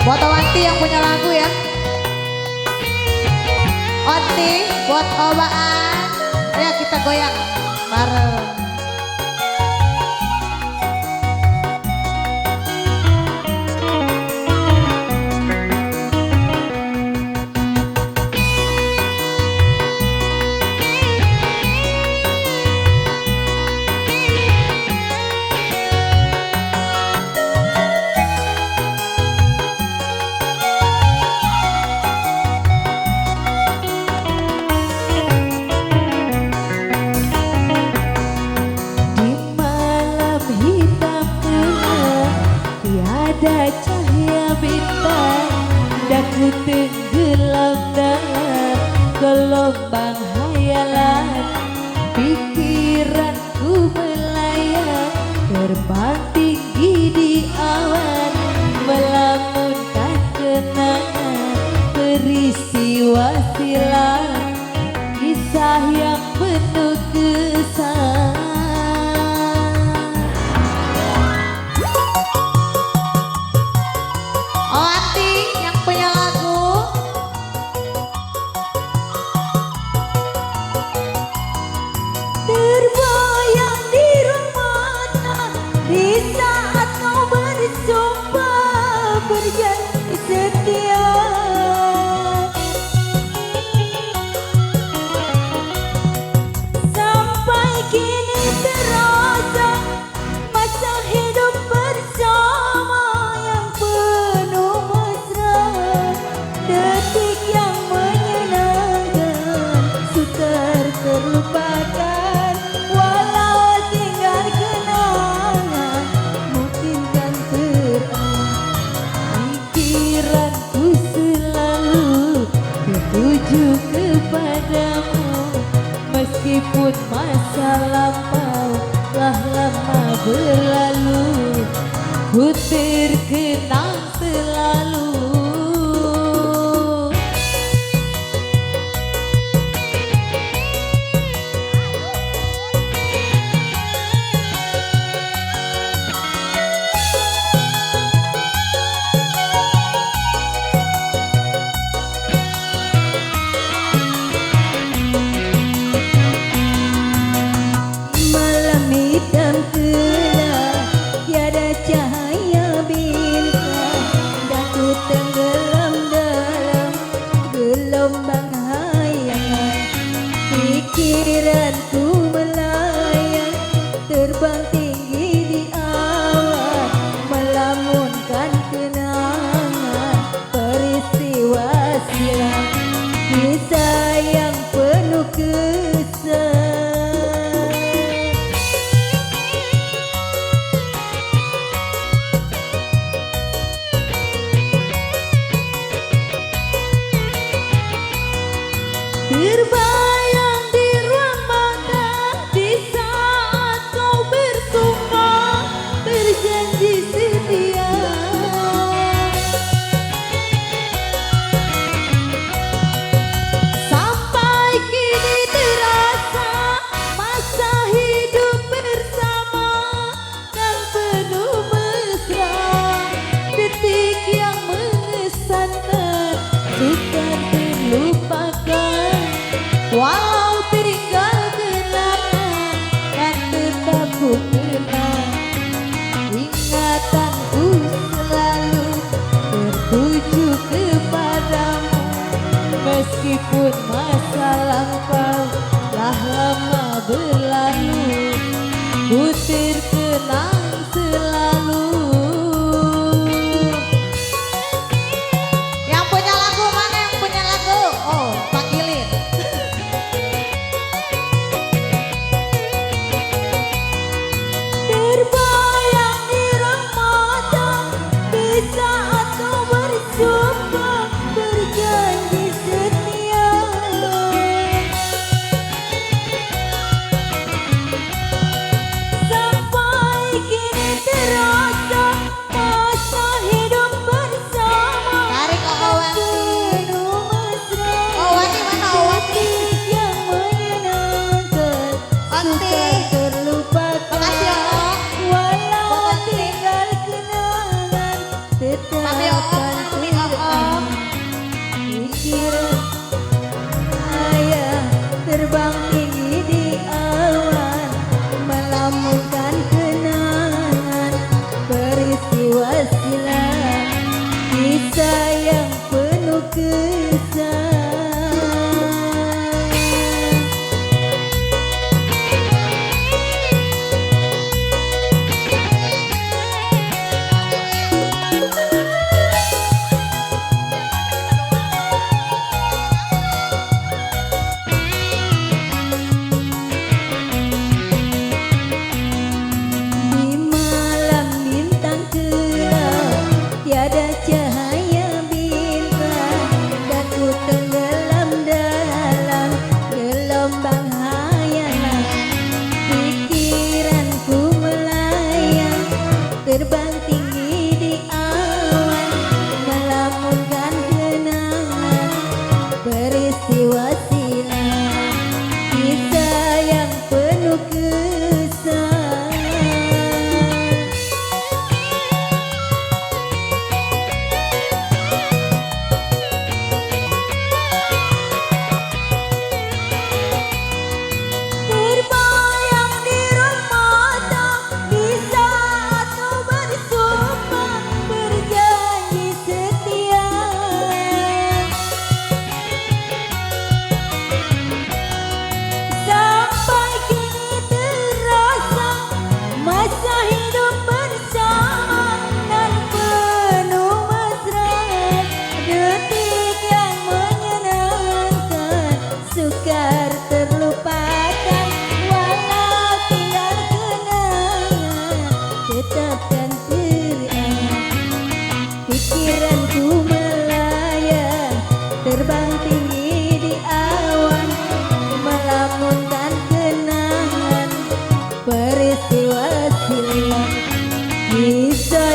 Buat Wanti yang punya lagu ya. Wanti buat Obaan. Ayo kita goyang bareng. Ada cahaya bintang, daku tenggelam dalam gelombang hayalan. Pikiranku melayang, terbang tinggi di awan, melamunkan kenangan peristiwa silam, kisah yang penuh kesan. Terbayang di ruang mata di saat kau bersumpah berjanji setia. Sampai kini terasa masa hidup bersama yang penuh mesra, detik yang menyenangkan sukar terlupakan. Tuju kepadamu meskipun masa lampau telah lama berlalu, ku terkenang selalu. Hitam gelap, tiada cahaya bintang, daku tenggelam dalam gelombang hayangan. Pikiranku melayang, terbang tinggi di awan, melamunkan kenangan peristiwa silam, kisah yang penuh kesan. Terbayang di ruang mata di saat kau bersumpah berjanji setia. Sampai kini terasa masa hidup bersama dan penuh mesra, detik yang mengesankan sukar terlupakan. Walau tinggal kenangan dan tetap ku kenang, ingatanku selalu tertuju kepadamu meskipun masa lampau telah lama berlalu, ku terkenang selalu. Yang punya lagu mana? Yang punya lagu? Oh, panggilin. Terbayang di ruang mata di saat kau bersumpah berjanji setia. Sampai terbang tinggi di awan, melamunkan kenangan peristiwa silam, kisah yang penuh kesan. Terbayang di remata di saat kau bersumpah berjanji setia. Sampai kini terasa masa hidup bersama dan penuh mesra, detik yang menyenangkan sukar terlupakan, walau tinggal kenangan tetapkan teringat. Pikiranku melayang terbang tinggi di awan, melamunkan kenangan peristiwa silam, kisah